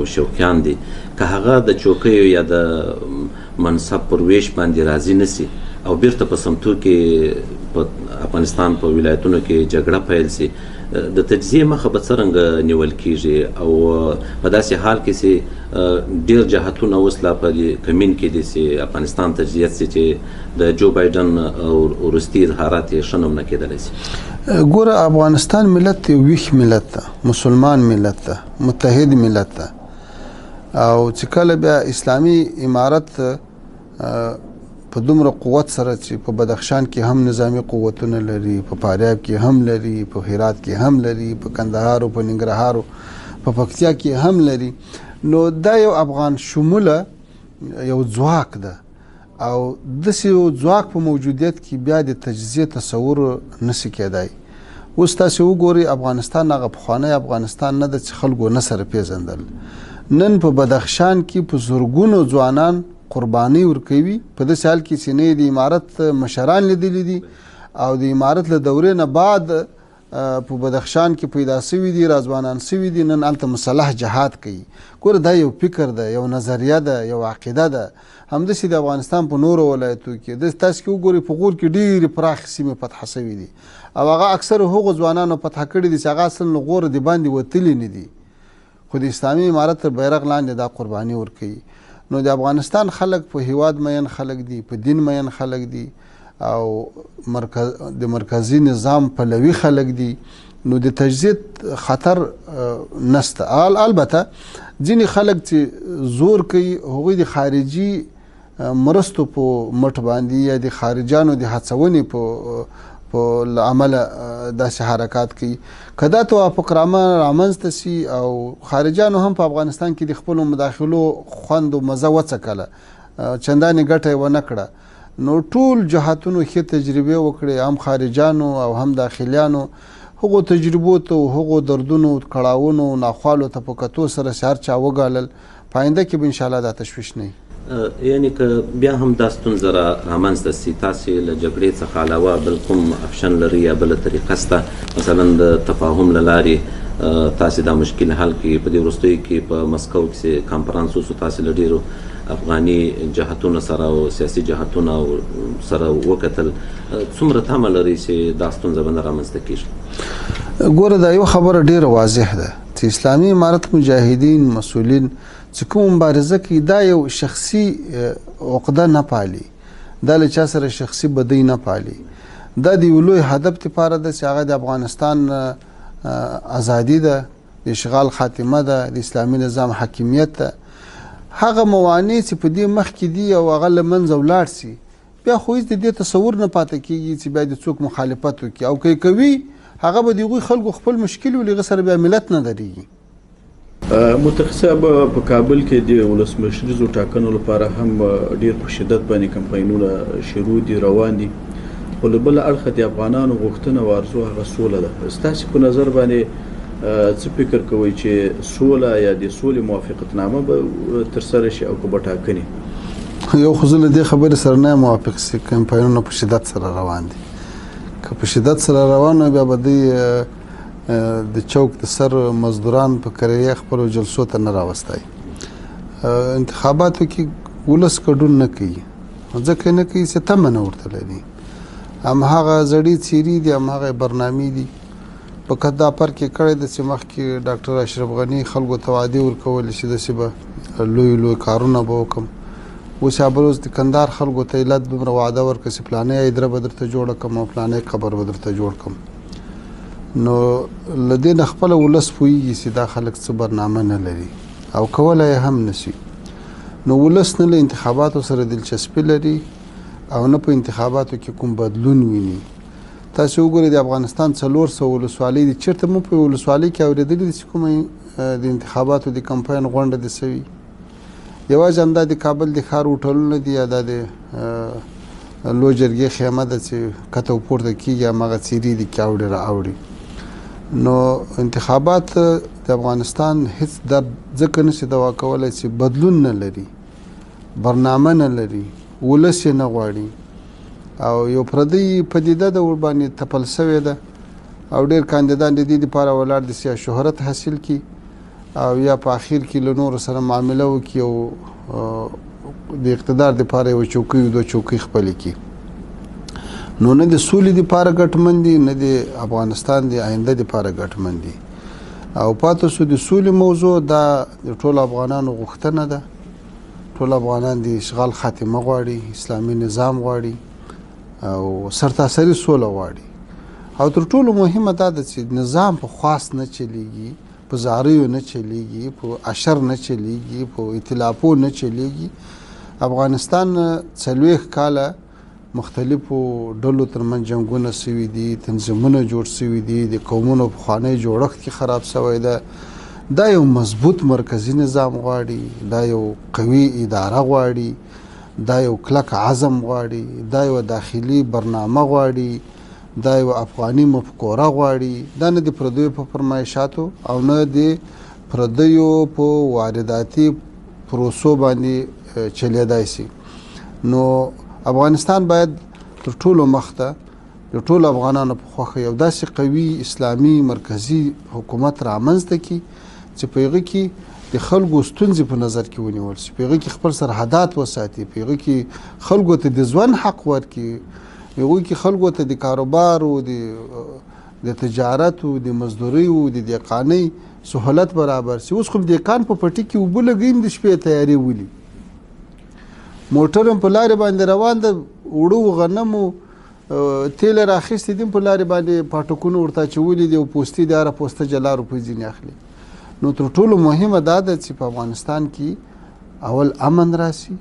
شوقیان دي، که هغه د چوکیو یا د منصب پر ویش باندې راضي نه سي او بیرته په سمتو کې په افغانستان په ولایتونو کې جګړه پیل سي، د تجزیې مخه به څرنګه نیول کیږي؟ او په داسې حال کې چې ډیر جهتونه اوس لا په کمین کې دي چې افغانستان تجزیه سي، چې د جو بایډن وروستي اظهارات یې ښه نمونه کېدلی سي. ګوره، افغانستان ملت یو ویښ ملت ده، مسلمان ملت ده، متحد ملت ده، او چې کله بیا اسلامي امارت په دومره قوت سره چې په بدخشان کې هم نظامی قوتونه لري، په فاریاب کې هم لري، په هرات کې هم لري، په کندهار او په ننګرهار، په پکتیا کې هم لري، نو دا یو افغان شموله یو ځواک ده، او داسې یو ځواک په موجودیت کې بیا د تجزیې تصور نسی کېدای. اوس تاسې وګورئ، افغانستان هغه پخوانی افغانستان نه ده چې خلکو نه سره پیژندل. نن په بدخشان کې په زرګونو ځوانان قرباني ورکوي، په داسې حال کې چې نه د امارت مشران لیدلي دي او د امارت له دورې نه بعد په بدخشان کې پیدا سوي دي، راځوانان سوي دي، نن هلته مسلح جهاد کوي. ګوره، دا یو فکر ده، یو نظریه ده، یو عقیده ده. همداسې د افغانستان په نورو ولایتو کې د تاسو کې وګورئ، په غور کې ډېرې پراخې سیمې فتح سوي دي، او هغه اکثر هغو ځوانانو فتح کړي دي چې هغه اصلا له غوره د باندې وتلي نه دي، خو د اسلامي امارت تر بیرغ لاندې دا قرباني ورکوي. نو د افغانستان خلک په هیواد مین خلک دي، په دین مین خلک دي، او د مرکزي نظام پلوي خلک دي، نو د تجزیې خطر نسته. البته ځینې خلک چې زور کوي، هغوی د خارجي مرستو په مټ باندې یا د خارجانو د هڅونې په عمله داسې حرکات کوي. که دا توافقنامه رامنځته سي او خارجانو هم په افغانستان کې د خپلو مداخلو خوند او مزه وڅکله، چندانې ګټه یې ونه کړه، نو ټول جهاتونو ښې تجربې وکړې، هم خارجانو او هم داخلیانو، هغو تجربو ته او هغو دردونو، کړاوونو، ناخوالو ته په کتو سره چې هر چا وګالل، په آینده کې به انشاءالله دا تشویش نه وي. یعنی که بیا هم دا ستونزه رامنځته سي، تاسې له جګړې څخه علاوه بل کوم اپشن لرئ یا بله طریقه سته، مثلا د تفاهم له لارې تاسې دا مشکل حل کړئ؟ په دې وروستیو کې په مسکو کې کانفرانس وسو، تاسې له ډېرو افغاني جهتونو سره او سیاسي جهتونو سره وکتل، څومره تمه لرئ چې دا ستونزه به نه رامنځته کېږي؟ ګوره، دا یو خبره ډېره واضح ده چې اسلامي امارت مجاهدین مسؤلین چې کوم مبارزه کوي، دا یو شخصي عقده نه پالي، دا له چا سره شخصي بدۍ نه پالي، دا د یو لوی هدف لپاره ده چې هغه د افغانستان ازادي ده، د اشغال خاتمه ده، د اسلامي نظام حاکمیت ده. هغه موانع چې په دې مخ کې دي او هغه له منځه ولاړ سي، بیا خو هېڅ د دې تصور نه پاتې کېږي چې بیا د څوک مخالفت وکړي، او که یې کوي هغه به د هغوی خلکو خپل مشکل ولي، هغه سره بیا ملت نه درېږي. متقي صاحب، په کابل کې د ولسمشریزو ټاکنو لپاره هم ډیر په شدت باندې کمپاینونه شروع دي، روان دي، خو له بله اړخه د افغانانو غوښتنه او ارزو هغه سوله ده. ستاسې په نظر باندې څه فکر کوئ چې سوله یا د سولې موافقتنامه به ترسره شي او که به ټاکنې؟ یو خو زه له دې خبرې سره نه یم موافق چې کمپاینونه په شدت سره روان دي. که په شدت سره روان وي، بیا به دوی د چوک د سر مزدوران په کرایه خپلو جلسو ته نه راوستای. انتخاباتو کې ولس ګډون نه کوي، ځکه نه کوي چې تمه نه ورته لري. هم هغه زړې څیرې دي، هم هغه برنامې دي. په دا فرق یې کړی دی چې مخکې ډاکټر اشرف غني خلکو ته وعدې ورکولې چې داسې به لوی لوی کارونه به وکړم، اوس یا بل اوس د کندهار خلکو ته علت دومره وعده ورکړه چې فلانۍ ادره به درته جوړه کړم او فلانۍ قبر به درته جوړ کړم. نو له دې نه خپله ولس پوهېږي چې دا خلک څه برنامه نه لري او کولی یې هم نه شي. نو ولس نه له انتخاباتو سره دلچسپي لري او نه په انتخاباتو کې کوم بدلون ویني. تاسو وګورئ، د افغانستان 400 ولسوالۍ دي، چېرته مو په ولسوالۍ کې اورېدلي دي چې کومه د انتخاباتو د کمپاین غونډه دې سوي؟ یوازې همدا د کابل د ښار هوټلونه دي یا دا د لوی جرګې خیمه ده چې کته او پورته کېږي، هماغه څېرې دي کې اوړي را اوړي. نو انتخابات د افغانستان هیڅ درد ځکه نشي دوا کولی چې بدلون نه لري، برنامه نه لري، ولس یې نه غواړي، او یو پردۍ پدیده ده ورباندې تپل سوې ده، او ډېر کاندیدان د دې لپاره ولاړ دي چې شهرت حاصل کړي او یا په اخیر کې له نورو سره معامله وکړي او د اقتدار دپاره یوه چوکۍ او دوه چوکۍ خپلې کړي. نو نه د سولې دپاره ګټمن دي، نه د افغانستان د آینده دپاره ګټمن دي. او پاتې سو د سولې موضوع، دا د ټولو افغانانو غوښتنه ده. ټول افغانان د اشغال خاتمه غواړي، اسلامي نظام غواړي او سرتاسري سوله غواړي. او تر ټولو مهمه دا ده چې نظام په خواست نه چلیږي، په زاریو نه چلیږي، په اشر نه چلیږي، په ائتلافو نه چلیږي. افغانستان 40 کاله مختلفو ډلو ترمنځ جنګونه سوي دي، تنظیمونه جوړ سوي دي، د قومونو پخوانی جوړښت کې خراب سوی ده. دا یو مضبوط مرکزي نظام غواړي، دا یو قوي اداره غواړي، دا یو کلک عزم غواړي، دا یو داخلي برنامه غواړي، دا یو افغاني مفکوره غواړي. دا نه د پردیو په فرمایشاتو او نه د پردیو په وارداتي پروسو باندې چلیدای سي. نو افغانستان باید تر ټولو مخته د ټولو افغانانو په خوښه یو داسې قوي اسلامي مرکزي حکومت رامنځته کړي چې په هغه کې د خلکو ستونزې په نظر کې ونیول شي، په هغه کې خپل سرحدات وساتي، په هغه کې خلکو ته د ژوند حق ورکړي، په هغه کې خلکو ته د کاروبار او د تجارت او د مزدورۍ او د دهقانۍ سهولت برابر شي. اوس خو دهقان په پټي کې اوبه لګوي، د شپې تیارې ولي، موټر هم په لارې باندې روان ده، اوړه غنمو تیل راخیستي دي، په لارې باندې پاټکونه ورته اچولي دي او پوستې دي، هره پوسته جلا روپۍ ځینې اخلي. نو تر ټولو مهمه دا ده چې په افغانستان کې اول امن راسي،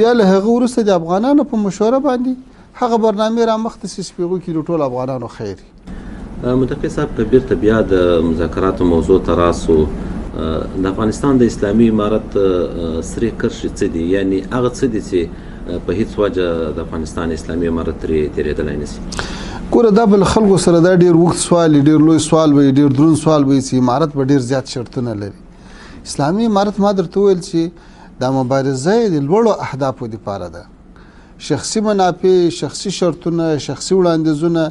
بیا له هغه وروسته د افغانانو په مشوره باندې هغه برنامې رامخته شي چې په هغو کې د ټولو افغانانو خیر وي. متقي صاحب، که بیرته بیا د مذاکراتو موضوع ته راسو، د افغانستان د اسلامي امارت سرې کرښې څه دي؟ یعنی هغه څه دي چې په هیڅ وجه د افغانستان اسلامي امارت ترې تېرېدلی نه شي؟ ګوره، دا به له خلکو سره دا ډېر اوږد سوال وي، ډېر لوی سوال وي، ډېر دروند سوال وي چې امارت به ډېر زیات شرطونه لري. اسلامي امارت ما درته وویل چې دا مبارزه یې د لوړو اهدافو دپاره ده. شخصي منافع، شخصي شرطونه، شخصي وړاندیزونه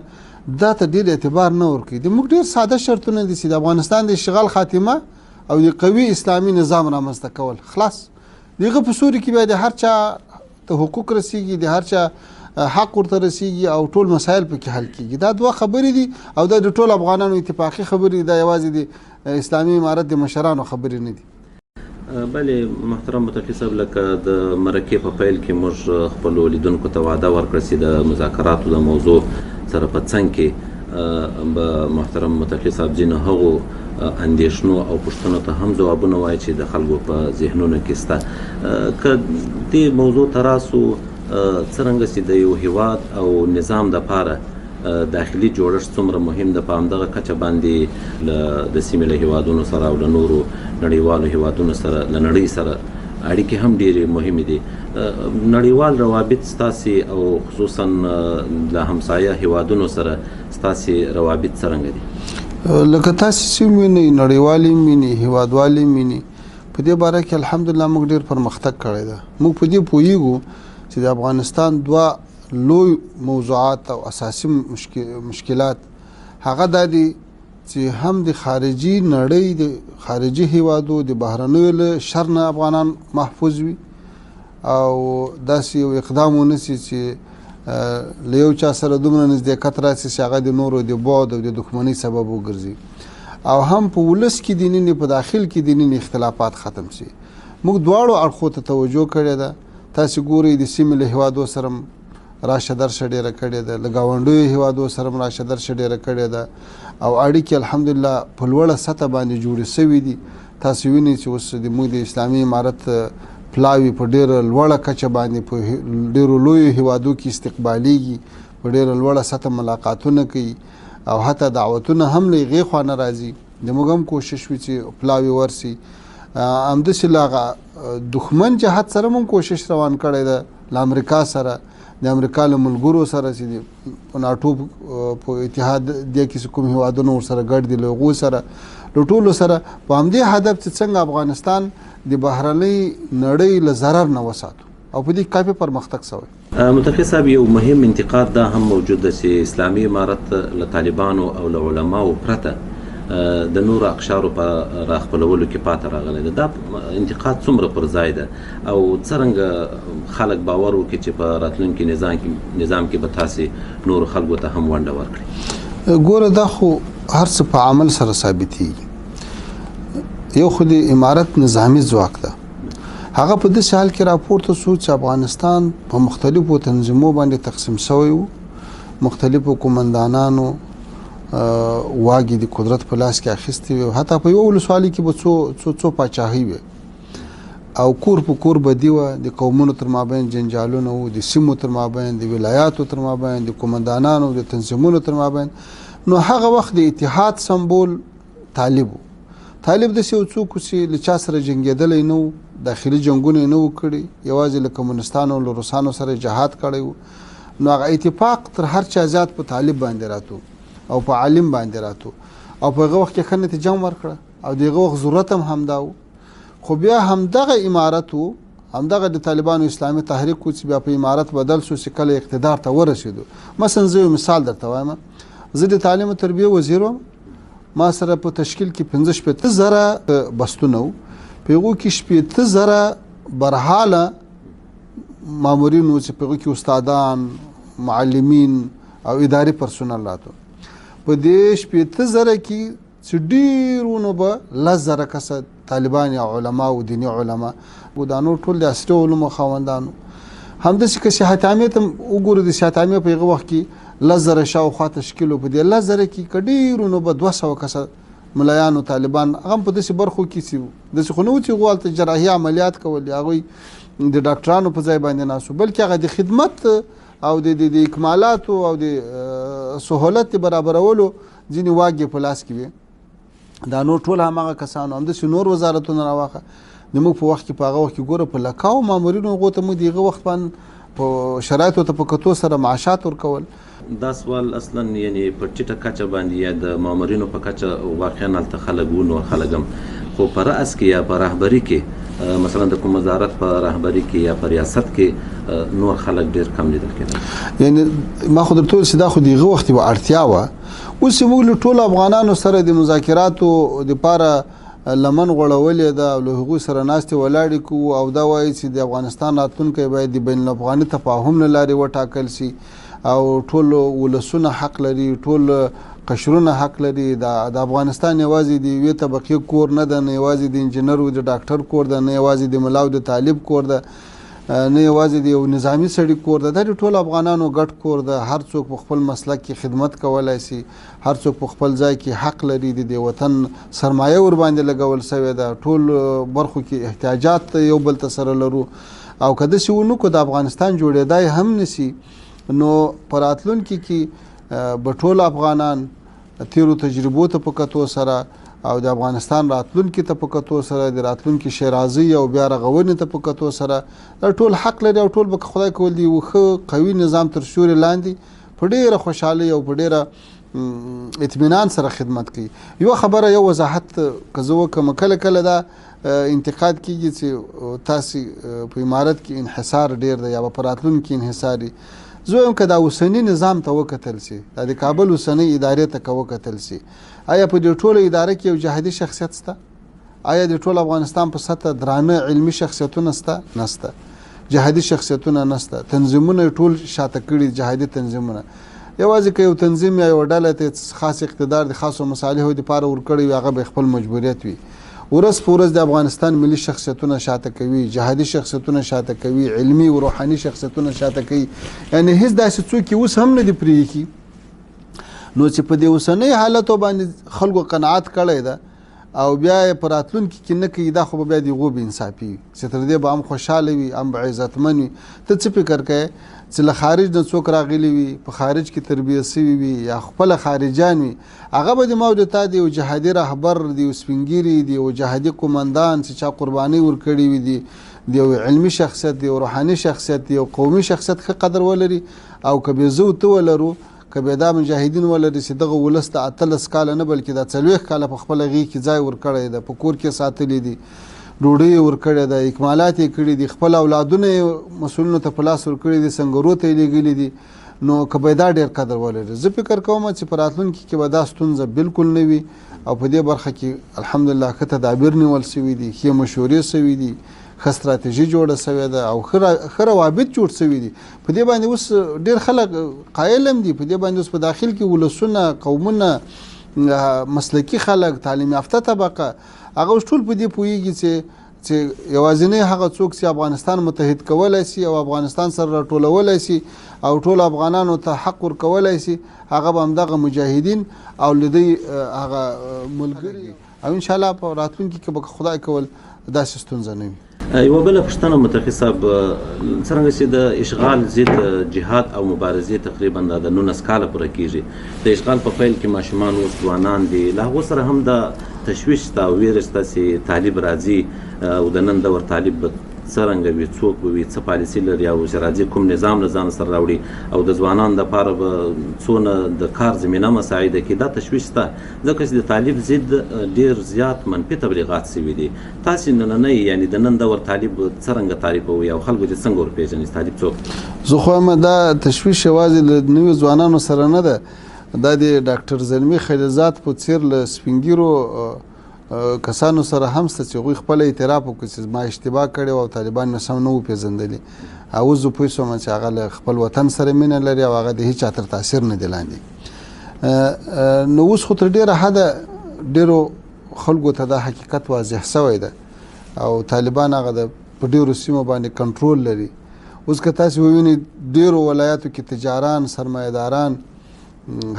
دا ته ډېر اعتبار نه ورکوي. د موږ ډېر ساده شرطونه دي چې د افغانستان د اشغال خاتمه او د قوي اسلامي نظام رامنځته کول، خلاص. د هغه په سوري کې بیا د هر چا ته حقوق رسیږي، د هر چا حق ورته رسیږي او ټول مسایل پکې حل کیږي. دا دوه خبرې دي او دا د ټولو افغانانو اتفاقي خبرې دي، دا یوازې د اسلامي امارت د مشرانو خبرې نه دي. بله محترم متقي صاحب، لکه د مرکې په پیل کې موږ خپلو لیدونکو ته وعده ورکړه چې د مذاکراتو د موضوع سره په څنګ کې به محترم متقي صاحب ځینو هغو اندېښنو او پوښتنو ته هم ځوابونه وایي چې د خلکو په ذهنونو کې شته. که دې موضوع ته راسو، څرنګه چې د یو هیواد او نظام دپاره داخلي جوړښت څومره مهم ده، په همدغه کچه باندې د سیمې له هیوادونو سره او له نورو نړیوالو هیوادونو سره، له نړۍ سره اړیکې هم ډېرې مهمې دي. نړیوال روابط ستاسې او خصوصا له همسایه هیوادونو سره ستاسې روابط څرنګه دي؟ لکه تاسې چې وینئ، نړیوال یې وینئ، هیوادوال یې وینئ، په دې باره کې الحمدلله موږ ډېر پرمختګ کړی ده. موږ په دې پوهیږو چې د افغانستان دوه لوی موضوعات او اساسي مشکلات هغه دا دي چې هم د خارجي نړۍ، د خارجي هیوادو، د بهرنیو له شر نه افغانان محفوظ وي او داسې یو اقدام ونه سي چې له یو چا سره دومره نزدېکت راسي چې هغه د نورو د بعد او د دښمنۍ سبب وګرځي، او هم په ولس کې د ننې، په داخل کې د ننې اختلافات ختم سي. موږ دواړو اړخو ته توجه کړې ده. تاسې ګورئ د سیمې له هیوادو سره راشه درشه ډېره کړې ده، له ګاونډیو هیوادو سره هم راشه درشه ډېره کړې ده او اړیکې الحمدلله په لوړه سطح باندې جوړې سوې دي. تاسې وینئ چې اوس د موږ د اسلامي امارت پلاوي په ډېره لوړه کچه باندې په ډېرو لویو هیوادو کې استقبالیږي، په ډېره لوړه سطح ملاقاتونه کوي او حتی دعوتونه هم له هغې خوا نه راځي. د موږ هم کوشش وي چې پلاوي ورسي. همداسې له هغه دښمن جهت سره موږ کوشش روان کړی ده، له امریکا سره، د امریکا له ملګرو سره چې په ناټو په اتحاد دې کې چې کوم هیوادونه ورسره ګډ دي، له هغو سره، له ټولو سره په همدې هدف چې څنګه افغانستان د بهرنۍ نړۍ له ضرر نه وساتو او په دې کې کافي پرمختګ شوی. متقي صاحب، یو مهم انتقاد دا هم موجود ده چې اسلامي امارت له طالبانو او له علماو پرته د نورو اقشارو په راخپلولو کې پاته راغلی ده. دا انتقاد څومره پر ځای ده او څرنګه خلک باور وکړي چې په راتلونکي نظام کې به تاسې نورو خلکو ته هم ونډه ورکړي؟ ګوره، دا خو هر څه په عمل سره ثابتېږي. یو خو د امارت نظامي ځواک ده، هغه په داسې حال کې راپورته شو چې افغانستان په مختلفو تنظیمو باندې تقسیم شوی و، مختلفو قومندانانو واګې د قدرت په لاس کې اخیستې وې، حتی په یوه ولسوالۍ کې به څو څو څو پاچاهۍ وې او کور په کور بدي وه، د قومونو تر مابین جنجالونه وو، د سیمو تر مابین، د ولایاتو تر مابین، د قومندانانو د تنظیمونو تر مابین. نو هغه وخت د اتحاد سمبول طالب و. طالب داسې یو څوک و چې له چا سره جنګېدلی نه و، داخلي جنګونه یې نه وو کړي، یوازې له کمونستانو له روسانو سره یې جهاد کړی و. نو هغه اتفاق تر هر چا زیات په طالب باندې راتو او په عالم باندې راتو، او په هغه وخت کې ښه نتیجه هم ورکړه او د هغه وخت ضرورت هم همدا و. خو بیا همدغه امارت و، همدغه د طالبانو اسلامي تحریک و چې بیا په امارت بدل شو چې کله اقتدار ته ورسېدو. مثلا زه یو مثال درته وایم، زه د تعلیم او تربیې وزیر وم، ما سره په تشکیل کې 65,000 بستونه وو، په هغو کې 60,000 برحاله مامورین وو چې په هغو کې استادان، معلمین او اداري پرسونل راتو. په دې 60,000 کې چې ډېر وو نو به 10,000 کسه طالبان یا علما او دیني علما و، دا نور ټول د عصري علومو خاوندان وو. همداسې که صحت عامې ته وګورو، د صحت عامې په هغه وخت کې 10,000 شاوخوا تشکیل و، په دې 10,000 کې که ډېر وو نو به 200 کسه ملایان او طالبان، هغه هم په داسې برخو کې چې داسې خو نه وو چې هغو هلته جراحي عملیات کول یا هغوی د ډاکټرانو په ځای باندې ناست وو، بلکې هغه د خدمت او د اکمالاتو او د سهولت د برابرولو ځینې واګې په لاس کې وې. دا نور ټول هماغه کسانو. همداسې نور وزارتونه راواخه، د موږ په وخت کې په هغه وخت کې ګوره په لکاو مامورینو هغو ته موږ د هغه وخت باندې په شرایطو ته په کتو سره معاشات ورکول. دا سوال اصلا یعنی په ټیټه کچه باندې یا د مامورینو په کچه واقعا هلته خلک وو، نور خلک هم، خو په رأس کې یا په رهبري کې، مثلا د کوم وزارت په رهبري کې یا په ریاست کې نور خلک ډېر کم لیدل کېدل. یعنی ما خو درته وویل چې دا خو د هغه وخت یوه اړتیا وه. اوس چې موږ له ټولو افغانانو سره د مذاکراتو دپاره لمن غوړولې ده او له هغوی سره ناستې ولاړې کوو او دا وایي چې د افغانستان راتلونکی باید د بین الافغاني تفاهم له لارې وټاکل شي او ټول ولسونه حق لري، ټول قشرونه حق لري. د افغانستان یوازې د یوې طبقې کور نه ده، نه یوازې د انجینر او د ډاکټر کور ده، نه یوازې د ملا او د طالب کور ده، نه یوازې د یو نظامي سړي کور ده، دا د ټولو افغانانو ګډ کور ده. هر څوک په خپل مسلک کې خدمت کولای شي، هر څوک په خپل ځای کې حق لري، د دې وطن سرمایه ورباندې لګول شوې ده، ټول برخو کې احتیاجات یو بل ته سره لرو. او که داسې ونه کړو د افغانستان جوړېدای هم نشي. نو په راتلونکي کې به ټول افغانان تیرو تجربو ته په کتو سره او د افغانستان راتلونکي ته په کتو سره، د راتلونکي شیرازۍ او بیا رغونې ته په کتو سره دا ټول حق لري او ټول به که خدای کول د یو ښه قوي نظام تر سیوري لاندې په ډېره خوشحالۍ او په ډېره اطمینان سره خدمت کوي. یوه خبره، یو وضاحت که زه وکړم، کله کله دا انتقاد کیږي چې تاسې په امارت کې انحصار ډېر دی یا به په راتلونکي کې انحصار وي. زه وایم که دا اوسني نظام ته وکتل شي، دا د کابل اوسنۍ ادارې ته که وکتل شي، آیا په دې ټوله اداره کې یو جهادي شخصیت شته؟ آیا د ټول افغانستان په سطح درانه علمي شخصیتونه شته؟ نشته. جهادي شخصیتونه نشته. تنظیمونه یې ټول شاته کړي، جهادي تنظیمونه. یوازې که یو تنظیم یا یوه ډله ته خاص اقتدار د خاصو مصالحو دپاره ورکړی وي، هغه به خپل مجبوریت وي. ورځ په ورځ د افغانستان ملي شخصیتونه شاته کوي، جهادي شخصیتونه شاته کوي، علمي او روحاني شخصیتونه شاته کوي. یعنی هیڅ داسې څوک یې اوس هم نه دي پرېښي. نو چې په دې اوسنۍ حالتو باندې خلکو قناعت کړی ده او بیا یې په راتلونکي کې نه کوي، دا خو به بیا د هغو بې انصافي وي چې تر دې به هم خوشحاله وي، هم به عزتمن وي. ته څه فکر کوې چې له خارج نه څوک راغلي وي، په خارج کې تربیه سوي وي یا خپله خارجان وي، هغه به د ما او د تا د یو جهادي رهبر، د یو سپینګیري، د یو جهادي قومندان چې چا قربانۍ ورکړې وي، د یو علمي شخصیت، د یو روحاني شخصیت، د یو قومي شخصیت ښه قدر ولري. او که بې زه او ته ولرو، که بیا دا مجاهدین ولري چې دغه ولس ته 18 کاله نه بلکې دا 40 کاله په خپله غېږ کې ځای ورکړی ده، په کور کې ساتلي دي، ډوډۍ یې ورکړې ده، اکمالات یې کړي دي، خپل اولادونه یې مسؤلینو ته په لاس ورکړي دي، سنګرو ته یې لېږلي دي، نو که به دا ډېر قدر ولري، زه فکر کوم چې په راتلونکي کې به دا ستونزه بالکل نه وي. او په دې برخه کې الحمدلله ښه تدابیر نیول شوي دي، ښې مشورې شوي دي، ښه ستراتیژي جوړه شوې ده او ښه روابط جوړ شوي دي. په دې باندې اوس ډېر خلک قایل هم دي. په دې باندې اوس په داخل کې ولسونه، قومونه، مسلکي خلک، تعلیم یافته طبقه، هغه اوس ټول په دې پوهېږي چې یوازینی هغه څوک چې افغانستان متحد کولای شي او افغانستان سره راټولولای شي او ټول افغانانو ته حق ورکولای شي، هغه به همدغه مجاهدین او له دوی هغه ملګري، او انشاءالله په راتلونکي کې به که خدای کول داسې ستونزه نه وي. یوه بله پوښتنه متقي صاحب، څرنګه چې د اشغال ضد جهاد او مبارزې تقریبا دا د 19 کاله پوره کېږي، د اشغال په پیل کې ماشومان اوس ځوانان دي، له هغو سره هم دا تشویش شته او ویره شته چې طالب راځي او د نن دور طالب به څرنګه وي، څوک به وي، څه پالیسي لري او چې راځي کوم نظام له ځانه سره راوړي او د ځوانانو دپاره به څونه د کار زمینه مساعده کړي، دا تشویش شته، ځکه چې د طالب ضد ډېر زیات منفي تبلیغات شوي دي. تاسې نننی یعنې د نن دور طالب څرنګه تعریفوئ او خلکو دې څنګه ورپېژني چې طالب څوک دی؟ زه خو وایم دا تشویش یوازې له نویو ځوانانو سره نه ده، دا د ډاکټر زلمي خلیلزاد په څېر له سپینږیرو کسانو سره هم شته چې هغوی خپله اعتراف وکړي چې ما اشتباه کړې وه او طالبان مې سم نه وو پېژندلي، او اوس زه پوه شوم چې هغه له خپل وطن سره مینه لري او هغه د هیچا تر تاثیر نه دی لاندې. نو اوس خو تر ډېره حده ډېرو خلکو ته دا حقیقت واضح شوی دی او طالبان هغه د په ډېرو سیمو باندې کنټرول لري. اوس که تاسې ووینئ ډېرو ولایاتو کې تجاران، سرمایهداران،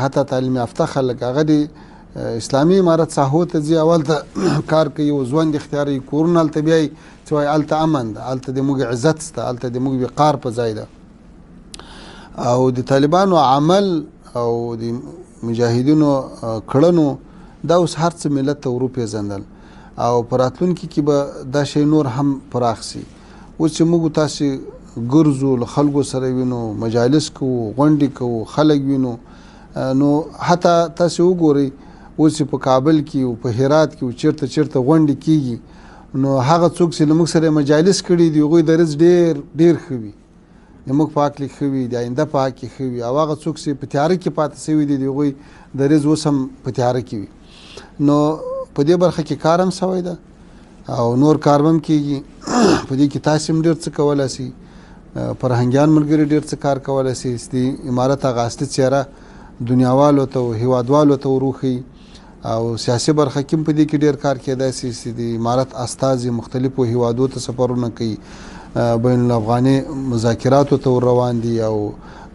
حتی تعلیم یافته خلک هغه د اسلامي امارت ساحو ته ځي او هلته کار کوي او ژوند اختیاروي، کورونه هلته بیایي چې وایي هلته امن ده، هلته د موږ عزت شته، هلته د موږ وقار په ځای ده. او د طالبانو عمل او د مجاهدینو کړنو دا اوس هر څه ملت ته وروپېژندل او په راتلونکي کې به دا شی نور هم پراخ سي. اوس چې موږ تاسې ګرځو، له خلکو سره وینو، مجالس کوو، غونډې کوو، خلک وینو، نو حتی تاسې وګورئ اوس چې په کابل کې او په هرات کې او چېرته چېرته غونډې کېږي، نو هغه څوک چې له موږ سره مجالس کړي دي هغوی دریځ ډېر ډېر ښه وي، د موږ په حق کې ښه وي، د آینده په حق کې ښه وي، او هغه څوک چې په تیاره کې پاتې شوي دي د هغوی دریځ اوس هم په تیاره کې وي. نو په دې برخه کې کار هم شوی ده او نور کار هم کېږي. په دې کې تاسې هم ډېر څه کولی شئ، فرهنګیان ملګري ډېر څه کار کولی شي چې د امارت هغه اصلي څېره دنیاوالو ته او هیوادوالو ته وروښیي. او سیاسي برخه کې هم په دې کې ډېر کار کېدای شي چې د امارت استازي مختلفو هیوادو ته سفرونه کوي، بین الافغاني مذاکراتو ته ور روان دي او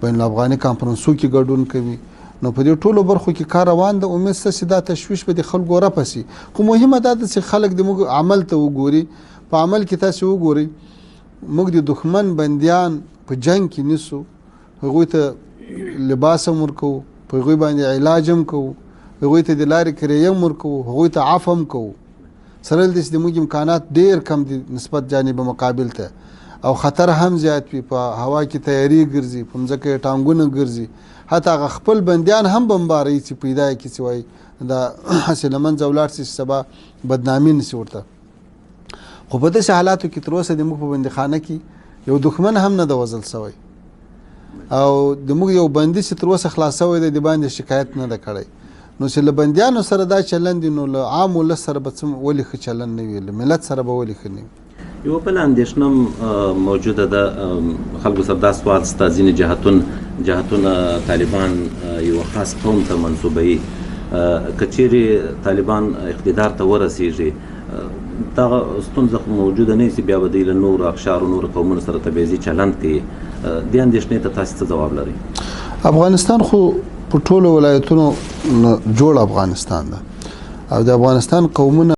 بین الافغاني کانفرنسو کې ګډون کوي. نو په دې ټولو برخو کې کار روان ده. امید شته چې دا تشویش به د خلکو رفع شي، خو مهمه دا ده چې خلک د موږ عمل ته وګوري. په عمل کې تاسې وګورئ، موږ د دښمن بندیان په جنګ کې نیسو، هغوی ته لباس هم ورکوو، په هغوی باندې علاج هم کوو، هغوی ته د لارې کرایه هم ورکوو، هغوی ته عفو هم کوو. سره له دې چې د موږ امکانات ډېر کم دي نسبت جانب مقابل ته، او خطر هم زیات وي، په هوا کې تیارې ګرځي، په مځکه یې ټانګونه ګرځي، حتی هغه خپل بندیان هم بمباروي چې پیدا یې کړي چې وایي دا هسې له منځه ولاړ شي چې سبا بدنامي نه شي ورته. خو په داسې حالاتو کې تر اوسه د موږ په بندیخانه کې یو دښمن هم نه ده وژل شوی، او د موږ یو بندي چې تر اوسه خلاص شوی دی د باندې شکایت نه ده کړی. نو چې له بندیانو سره دا چلند دی، نو له عام ولس سره به څه ولې ښه چلند نه وي، له ملت سره به ولې ښه نه وي. یوه بله اندېښنه هم موجوده ده، خلکو سره دا سوال شته، ځینې جهتونه طالبان یوه خاص قوم ته منسوبوي، که چیرې طالبان اقتدار ته ورسیږي دغه ستونزه خو موجوده نه چې بیا به دوی له نورو اقشارو نورو قومونو سره تبعیضي چلند کوي. دې اندېښنې ته تاسې څه ځواب لرئ؟ افغانستان خو په ټولو ولایتونو جوړ افغانستان ده او د افغانستان قومونه